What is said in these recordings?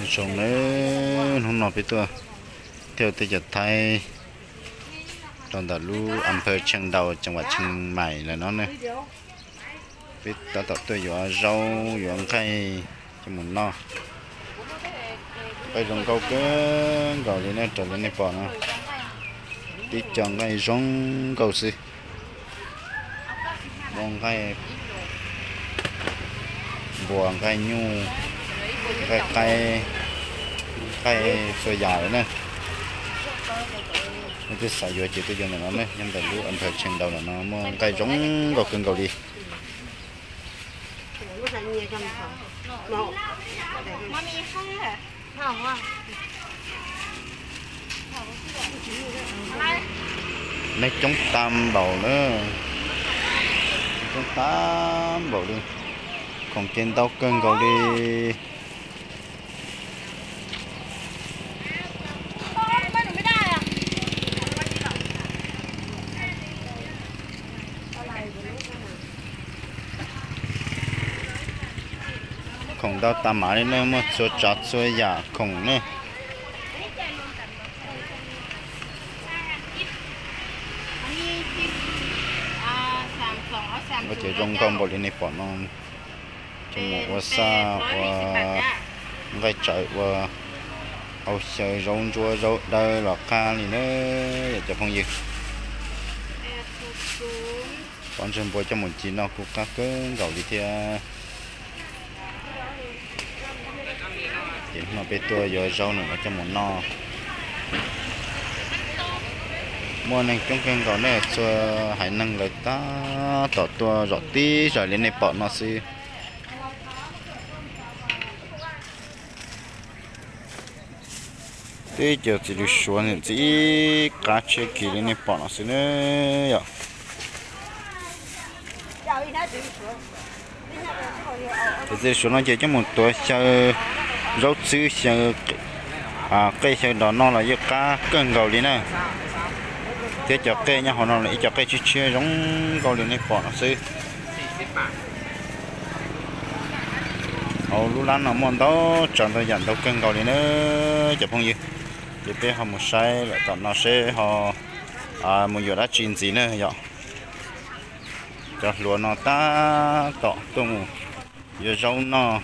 Zoo nawb, hnub no peb tuaj thiab tej cov Thaib rau ntawm lub a phawv Tsheej Daus, cees vam Tsheej Maim lawm no ne. Peb tab tom tuaj yuav zaub yuav nqaij coj mus noj. Nqaij zoo nkauj kawg nkaus li ne, raws li nej pom no. Tib co nqaij zoo nkauj xwb. Muaj nqaij npua, nqaij nyuj, nqaij qaib, nqaij txhua yam li na. Nej twb xav yuav ces tuaj yuav ntawm no ne, nyob ntawm lub a phawv Tsheej Daus ntawm no muaj nqaij zoo nkauj kawg nkaus li. Neeg coob tag npaum na, coob tag npaum li, khoom ces ntau kawg nkaus li. Khoom ntau tas mam li ne, muaj txhua tsav txhua yam khoom ne. Ua ces zoo nkauj npaum li nej pom no, coj mus ua xaj ua nqaij tsawv, ua hau xyaw zaub ntsuab zaub dawb los qab li na, yom cov phooj ywg. Pov ntsej npua coj mus ci no kuj qab kawg nkaus li thiab. Ces hnub no peb tuaj yuav zaub no coj mus noj. Muaj neeg coob kawg nkaus ne, txhua haiv neeg lawv tab tom tuaj zom tib zaws li nej pom no xwb. Tib cov txiv lws suav ntxim qab tshiab kis li nej pom no xwb na yom. Cov txiv lws suav no ces coj mus tuav xyaw zaub txhwb, xyaw qej xyaw dos noj los yeej qab kawg nkaus li na. Thiab cov qej nyob hauv no los ib co qej tshiab tshiab zoo nkauj li nej pom no xwb. Hauv lub lab no muaj ntau tsav ntau yam ntau kawg nkaus li na cov phooj ywg. Ces peb ho mus saib lawm tom no seb ho mus yuav dab tsi ntxiv na yom. Cov hluas no tab tom tuaj mus yuav zaub noj.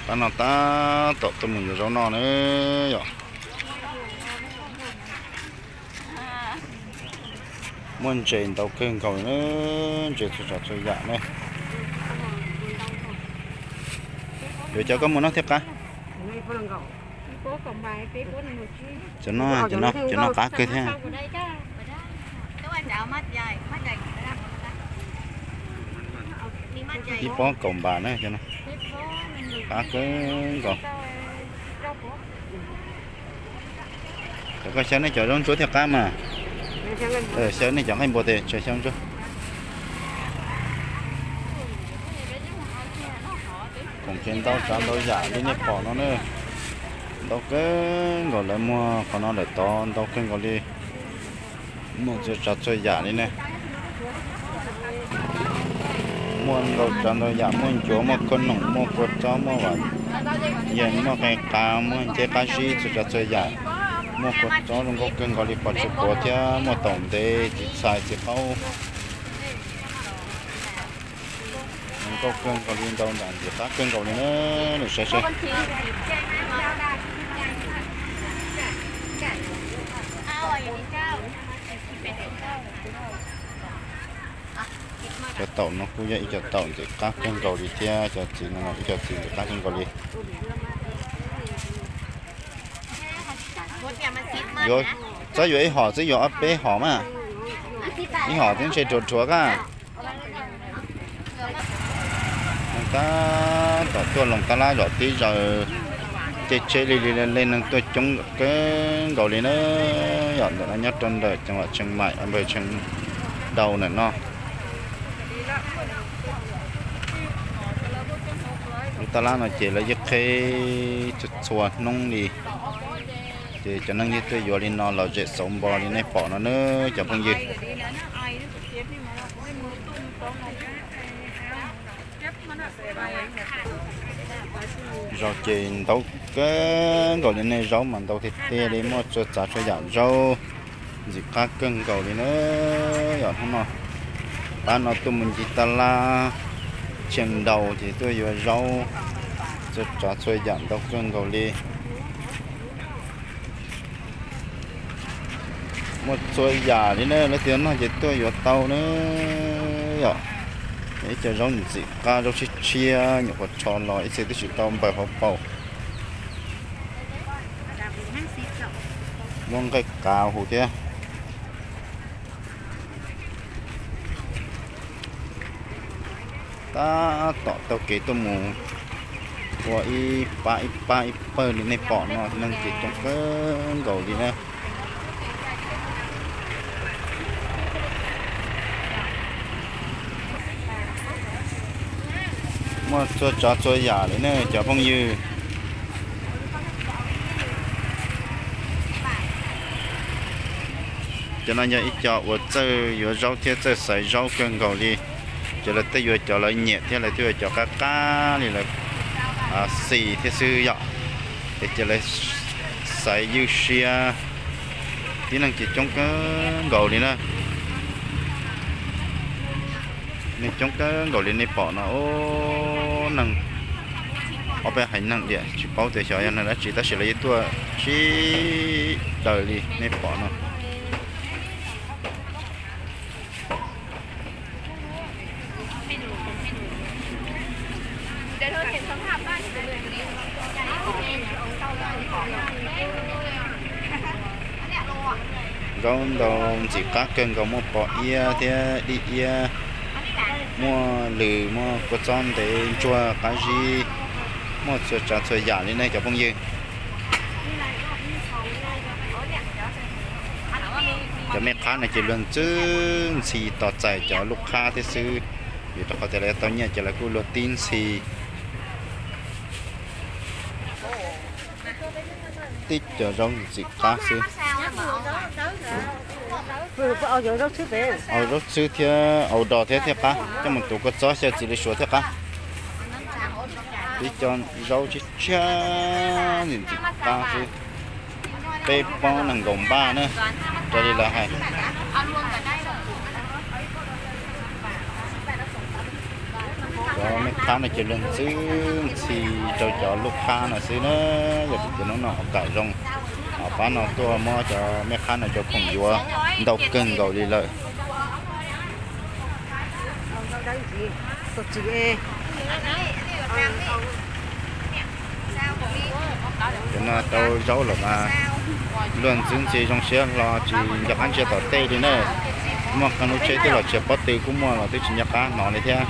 Tab no tab tom tuaj mus yuav zaub noj na yom. Muaj ntses ntau kawg nkaus na, ntses txhua tsav txhua yam ne. Yuav cov koj mus noj thiaj qab. Cov no, cov no, cov no qab kawg thiab. Ib pob kaum npas na, cov no qab kawg nkaus. Cov koj xyaw nej cov zaub ntsuab thiaj qab mas. Xyaw nej cov nqaij npua tes tseem xyaw ntsuab. Khoom ces ntau tsav ntau yam li nej pom no na. Ntau kawg nkaus, lawv muag qhov no lawm tod ntau kawg nkaus li. Muaj txhua tsav txhua yam li ne. Muaj ntau tsav ntau yam, muaj ncuav, muaj khaub noom, muaj kua txob, muaj vam yees, muaj qe qab, muaj nceb qab zib, txhua tsav txhua yam. Muaj kua txob zoo nkauj kawg nkaus li, pos tsua puav thiab muaj taum ntev, txiv txhais txiv qaub. Zoo nkauj kawg nkaus li, ntau ntawm ntxim qab kawg nkaus li na. Nws saib seb. Cov taum no kuj yog ib co taum ntxim qab kawg nkaus li thiab, cov txiv no ib co txiv ntxim qab kawg nkaus li. Yuav, txhob yuav ib hom, txhob yuav ob peb hom mas. Ib hom twb ntshe rhuav rhuav kab. Neeg tab tom tuaj loos tab lab zom tib zaws, ces tsheb li li li neeg tuaj coob kawg nkaus li na. Yom, ntawm no nyob rau ntawm ceev lam Tsheej Maim, a npawg Tsheej Daus ntawm no. Lub tab lab no ces lawv yeej qheb txhua txhua hnub li, ces cov neeg yeej tuaj yuav li no los zem xauv npo li nej pom no na cov phooj ywg. Zaub ces ntau kawg nkaus li ne, zaub mas ntau tiag tiag li, muaj txhua tsav txhua yam zaub, ntxim qab kawg nkaus li na. Yog hnub no pab no tuaj mus ncig taj laj tsheej nraus ces tuaj yuav zaub, txhua tsav txhua yam ntau kawg nkaus li. Muaj txhua yam li na, leej twg noj ces tuaj yuav tau na. Yog ib co zaub ntxim qab, zaub tshiab tshiab, nyuam qhuav rho los ib txhia twb tsis tau npaws hauv paus. Muaj nqaij qav huv thiab. Tab tom taug kev tuaj mus ua ib pab ib pab ib pawg li nej pom no, neeg ces coob kawg nkaus li na. Muaj txhua tsav txhua yam li ne cov phooj ywg. Cov no yog ib co uas txawj yuav zaub thiab txawj xaiv zaub kawg nkaus li. Ces lawv twb yuav cov lawv nyiam thiab lawv twb yuav cov qab qab li lawv xis thiab xwb yom. Es ces lawv xaiv ywj siab. Tib neeg ces coob kawg nkaus li na. Neeg coob kawg nkaus li nej pom no, neeg ob peb haiv neeg diam tsis paub tias xyov yog neeg dab tsi tab sis lawv yeej tuaj sib daws li nej pom no. Zaub ntau ntxim qab kawg nkaus, muaj pos iab thiab dib iab, muaj lws, muaj kua txob ntev ntsuag qab zib, muaj txhua tsav txhua yam li ne cov phooj ywg. Cov me qhab no ces luag ntxub ntxhi tos txais cov lub qhab thiab xwb, vim rau qhov tias lawv tau nyiaj ces lawv kuj luag tib ntxhi. Tib co zaub ntxim qab xwb. Au zaub txhwb thiab au dos thiab thiaj qab, coj mus tuav kua txob xyaw txiv li suav thiaj qab. Tib co zaub tshiab tshiab ntxim ntxim qab xwb. Peb plaub nees nkaum npaj na, raws li lawv hais. Cov me qhab no ces luag ntxub ntxhi rau cov lub qhab no xwb na. Yog tias hnub no ua kam zoo, pab no tuaj muab cov me qhab no cov khoom yuav ntau kawg nkaus li lawm. Cov no tau zaub lawm mas luag ntxub ntxhi zoo siab hlo tsis nco qab ntsia tom tej li na. Muaj qee lub tsheb twb los tsis pob tw kuj muaj los twb tsis nco qab hnov li thiab.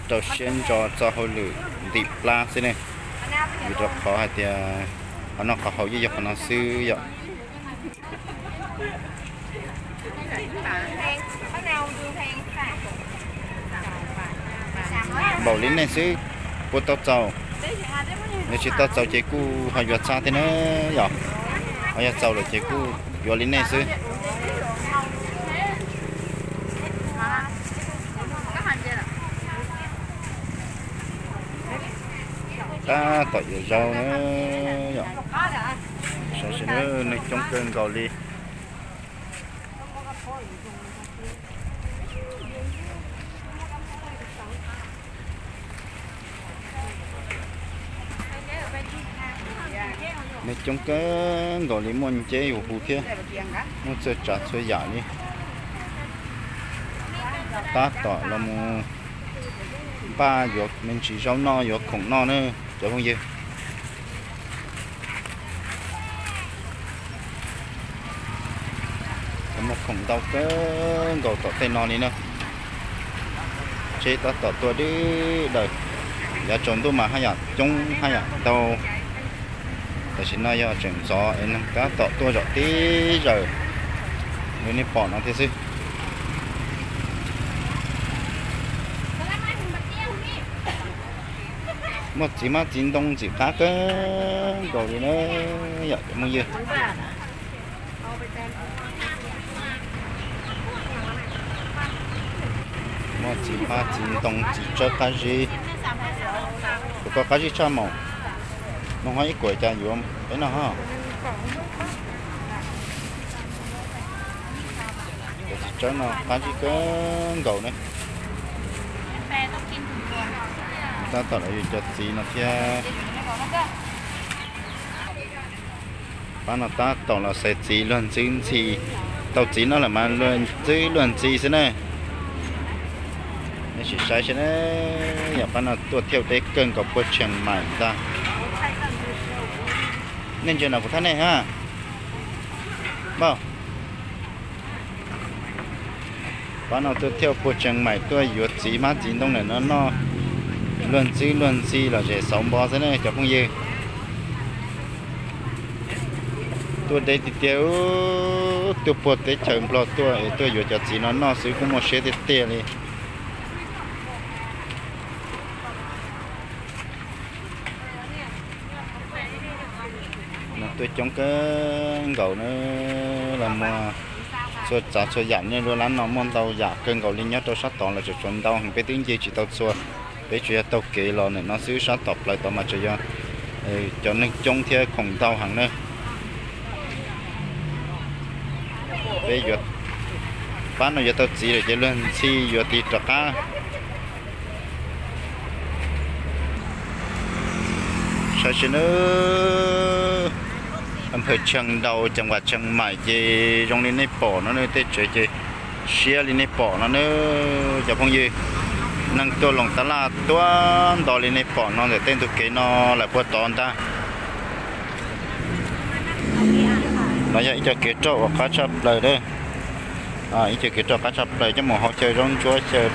Rau siab ntso txo hauj lwm ntim plab xwb ne, vim rau qhov hais tias qhov noj qhov haus yeej yog qhov no xwb yom. Npaum li nej xwb puas tau txaus? Yog tsis tau txaus ces kuj ho yuav txhaj thiab na yom. Ho yog txaus lawm ces kuj yuav li nej xwb. Tab tom yuav zaub na yom. Tam sim no neeg coob kawg nkaus li. Neeg coob kawg nkaus li, muaj nceb huv huv thiab, muaj txhua tsav txhua yam li. Tab tom los mus npaj yuav me ntsis zaub noj, yuav khoom noj na cov phooj ywg. Muaj khoom ntau kawg nkaus tom tej no li na. Tsheb tab tom tuaj dwb daws, yav tsaus ntuj mas haj yam coob haj yam ntau. Tam sim no yog tseem ntxov es neeg tab tom tuaj zom tib zaws li nej pom no thiab xwb. Muaj txiv hmab txiv ntoo ntxim qab kawg nkaus li na yom cov phooj ywg. Muaj txiv hmab, txiv ntoo, txiv tsawb qab zib. Kuv koj qab zib tshaj mog. Noj ho ib kuam cas yuav peb noj ho. Cov txiv tsawb no qab zib kawg nkaus ne. Tab tom los yuav cov txiv no thiab. Pab no tab tom los xaiv txiv luag ntxwb ntxhi. Tau txiv no lawm mas luag ntxwb luag ntxhi xwb na. Nej sim saib seb na, yog pab no tuaj thauj deb kawg nkaus puag Tsheej Maim ntag. Nej ntsia no kuv thab nej ha. Npauj. Pab no tuaj thauj puag Tsheej Maim tuaj yuav txiv hmab txiv ntoo ntawm no noj. Luag ntxwb luag ntxhi los zem xauv npo xwb ne cov phooj ywg. Tuaj deb tiag tiag, tuaj puag teb chaws Nplog tuaj es tuaj yuav cov txiv no noj xwb kuj muaj siab tiag tiag li. No tuaj coob kawg nkaus na, los muag txhua tsav txhua yam, nej lub lab no muaj ntau yam kawg nkaus li nyob rau sab tod los tseem tshuav ntau heev peb twb nce tsis tau txhua. Peb tsuas yog taug kev los ntawm no xwb, sab tom plawv tod mas tseem yog cov neeg coob thiab khoom ntau heev na. Peb yuav, pab no yuav tau txiv lawm ces luag ntxhi yuav tig rov qab. Saib seb nawb, อำเภอเชียงดาว จังหวัดเชียงใหม่ ces zoo li nej pom no, tej tsev ces siab li nej pom no nawb cov phooj ywg. Neeg tuaj loos tab laj tuaj nto li nej pom no ntawm tej ntug kev no lawm puag tod ntag. No yog ib co kev roj uas qab tshaj plaws, ib co kev roj qab tshaj plaws coj mus hauv chaw zaub ntsuab chaw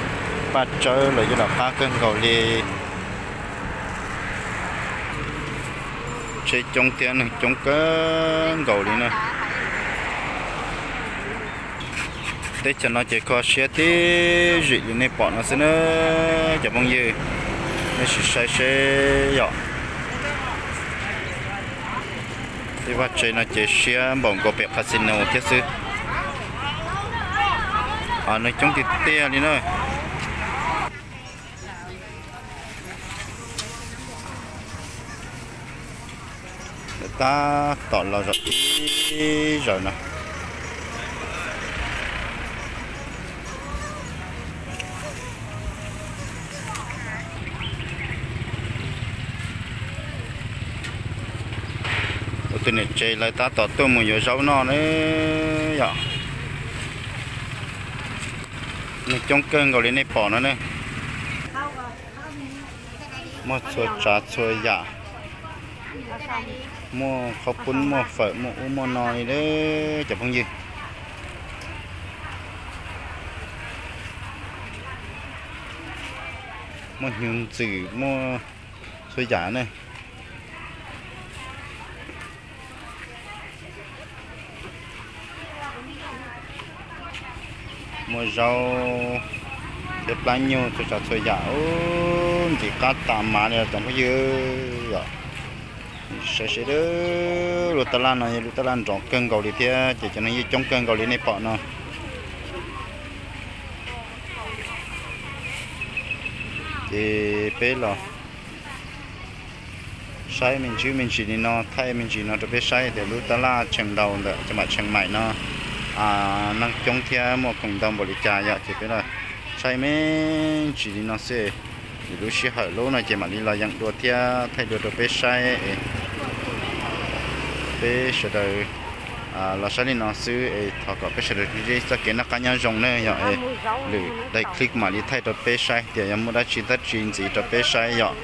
paj tsawb los yeej los qab kawg nkaus li. Tsheb coob thiab neeg coob kawg nkaus li na. Teb chaws no ces kho siab tib zim li nej pom no xwb na cov phooj ywg. Nej sim saib seb yom. Tej vaj tse no ces siab npaum nkaus pem casino thiab xwb. Neeg coob tiag tiag li na. Tab tom los zaum tib zaug no. Tus niam tsev lawv tab tom tuaj mus yuav zaub noj na yom. Neeg coob kawg nkaus li nej pom no ne. Muaj txhua tsav txhua yam, muaj qhaub poob, muaj fawm, muaj ub muaj no li cov phooj ywg. Muaj hnyuv ntxwm, muaj txhua yam ne. Muaj zaub thiab plab nyuj txhua tsav txhua yam, ub, ntxim qab tas mas li cov phooj ywg yom. Saib seb, lub tab laj no yog lub tab laj nrov kawg nkaus li thiab ces cov neeg yeej coob kawg nkaus li nej pom no. Ces peb los saib me ntsis me ntsis li no, thaij me ntsis no rau peb saib tias lub tab laj Tsheej Dau ntawm cov mam Tsheej Maim no neeg coob thiab muaj khoom ntau npaum li cas yom, ces peb los saib me ntsis li no xwb. Lub sij hawm lub no ces mam li los yeem dua thiab thaij dua rau peb saib. Peb sawv daws los saib li no xwb es thov kom peb sawv daws ntsib txoj kev noj qab nyob zoo na yom. Lwm daim clip mam li thaij rau peb saib tias yog muaj dab tsi dab tsi ntxiv rau peb saib yom.